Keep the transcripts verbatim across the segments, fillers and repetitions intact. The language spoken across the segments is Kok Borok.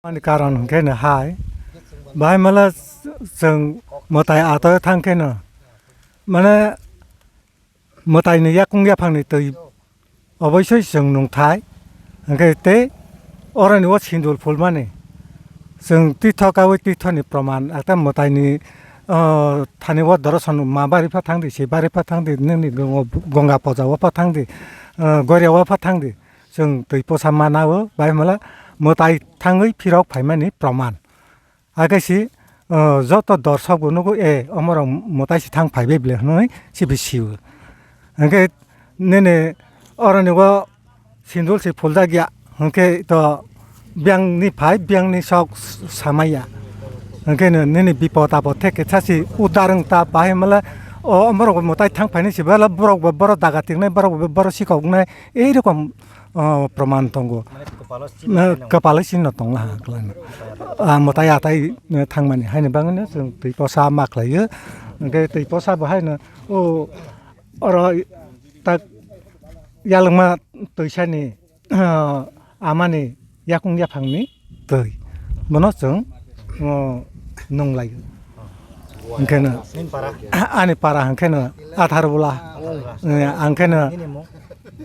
Ani karon hwnkhe no hai, bahai mala chwng mwtai ato thang khe no, mane mwtai ni yakung yaphang ni twi oboisoi chwng nungthai, hwnkhe tei oroni o sindul phulmani chwng tithok awi tithoni proman, ekta mwtai ni, ah, thani o doroson ma bari pha thang di, se bari pha thang di, nini gongo-, gonga poja o pha thang di, ah, goria o pha thang di. Chwng twi posa mana o, bai mala mwtai thangwi phirok phaimani proman. Hakhe si, o, joto dorsok bo nugo, "E, omorok mwtai si thang phaibai ble," hwnwi sibi sio. Hwnkhe nini oroni o sindul si phuljak ya, hwnkhe to biyang ni phai, biyang ni sok samaya. Hwnkhe no nini bipot apot theke sasi udar wng ta, bahai mala o omorok bo mwtai thang phaini si bala borok bo boro daga tingnai, borok bo boro sikok wngnai. Ei rokom, o, proman tongo. Mane kwpalo Na, sinno kwpalo sinno tongla ha, kwlano. Ah, mwtai atai, eh, thangmani haino bangwino chwng twi posa ma khlaio. Hwnkhe twi posa bo haino, o, oro tak yalwkma twisani, ah, amani yakung yaphangni twi. Bono chwng, o, nunglaio. Hwnkhe no, nini para? Ani para hwnkhe no Atharbola. Atharbola. Eh, hwnkhe no Nini mung?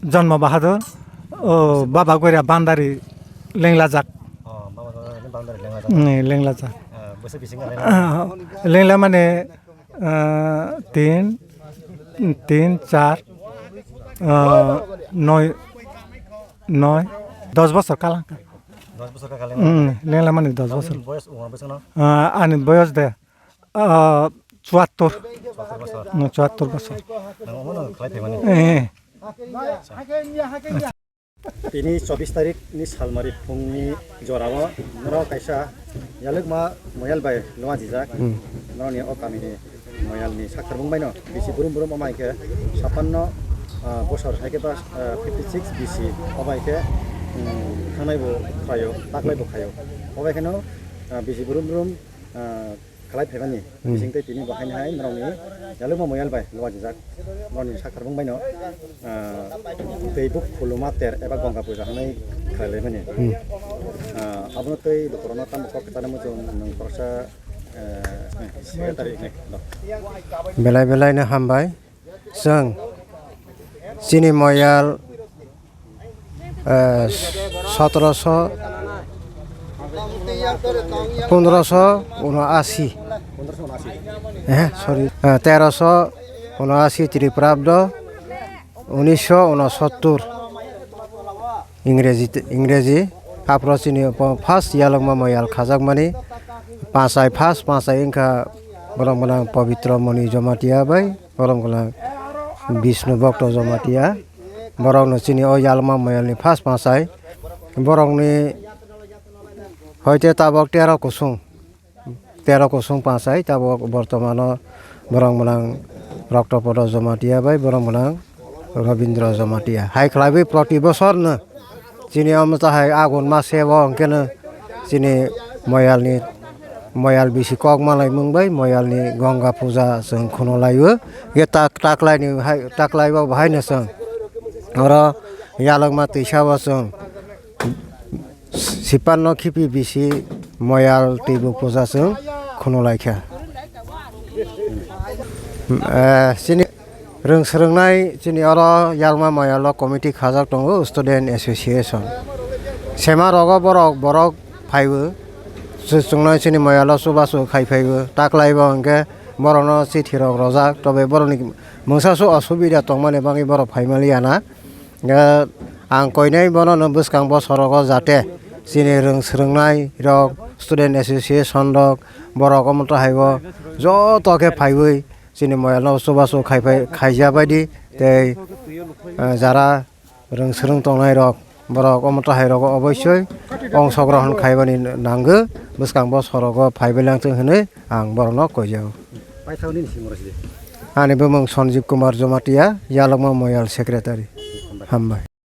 Jonmo Bahadur. O, Baba Goria Bandari lenglajak. Oh, Baba Goria Bandari lenglajak. Mm, lenglajak. Eh, bwswk bisingo lenglajak? Ah, lengla mane, ah, tin, tin, char, ah, noi, noi, dos bosor kalang. Dos bosor kalang? Mm, lengla mane dos bosor. Tamni boyos umor bwswk no? Ah, ani boyos de. Ah, chuattor. Chuattor bosor. Mm, chuattor bosor. Nang omo no khlai phaimani? Eh. Tini chobbish tarik ni salmari phungni jorao norok kaisa yalwkma moyal bai luajijak. Hmm. Norokni o kamini moyalni saktharmung baino bisi brum brum, omo hai khe sapanno, ah, bosor hai khe ba, ah, fifty six bisi, obo hai khe, um, thangnai bo khlaio, taklai bo khaio. Obo hai kheno, ah, bisi brum brum, ah, khlai phaimani. Hmm. Bising tei tini bo haino hai norokni yalwkma moyal bai luajijak. Norokni saktharmung baino, ah, tei buk khuluma ter eba Ganga puja hwnwi khlai laimani. Hmm. Ah, abono tei lukurokno tamo kok kwcharnai muchung nwng khoroksa, eh, secretary hinwi do. Belai belai no hambai. Chwng chini moyal, eh, sotoroso, pondroso unoashi. Eh, sorry, eh, teroso unoashi Tripurabdo, unisho unosottor Ingreji, Ingreji. Aphuru chini first yalwkma moyal khajakmani Panchai, first Panchai wngkha borok gwnang Pabitra Moni Jamatia bai. Borok gwnang Bishnu Bhakta Jamatia, borokno chini o yalma moyalni first Panchai. Borokni hoite tabok tero kusung, tero kusung Panchai, tabok bortomano borok gwnang Roktopodo Jamatia bai borok gwnang Robindra Jamatia. Hai khlaiwi proti bosorno chini omo tahai agun mase o hwnkhe no chini moyalni, moyal bisi kok malaimung bai moyalni Ganga puja chwng khunu laio. Ye tak, taklaini hai, taklai bo bahai no chwng oro yalwkma twisa o chwng sipanno khipi bisi moyal twibo puja chwng khunu laikha. Eh, chini Rwng swrwngnai chini oro yalma moyalo committee khajak tongo, student association. Sema rogo borok, borok phaibo, chwng chwngno chini moyalo chubachu khai phaibo. Taklaibo hwnkhe borokno chithi rok rojak, tobe borokni mungsa su osubida tongmani bagwi borok phaimaliya na. Hwnkhe ang koinai bono no bwskang bosorogo jate chini rwng swrwngnai rok, student association rok, borok omo tahaibo joto khe phaiwi chini moyalno chubachu khai phai, khaija baidi tei, eh, jara rwng swrwng tongnai rok, borok omo tahai rogo oboisoi ongsogrohon khaibani nango, bwskang bosorogo phaibai lang thung hinwi ang borokno koijago. Paithak nini simi rw sidi. Ani bumung Sanjeev Kumar Jamatia, Yalwkma Moyal Secretary. Hambai. Hambai.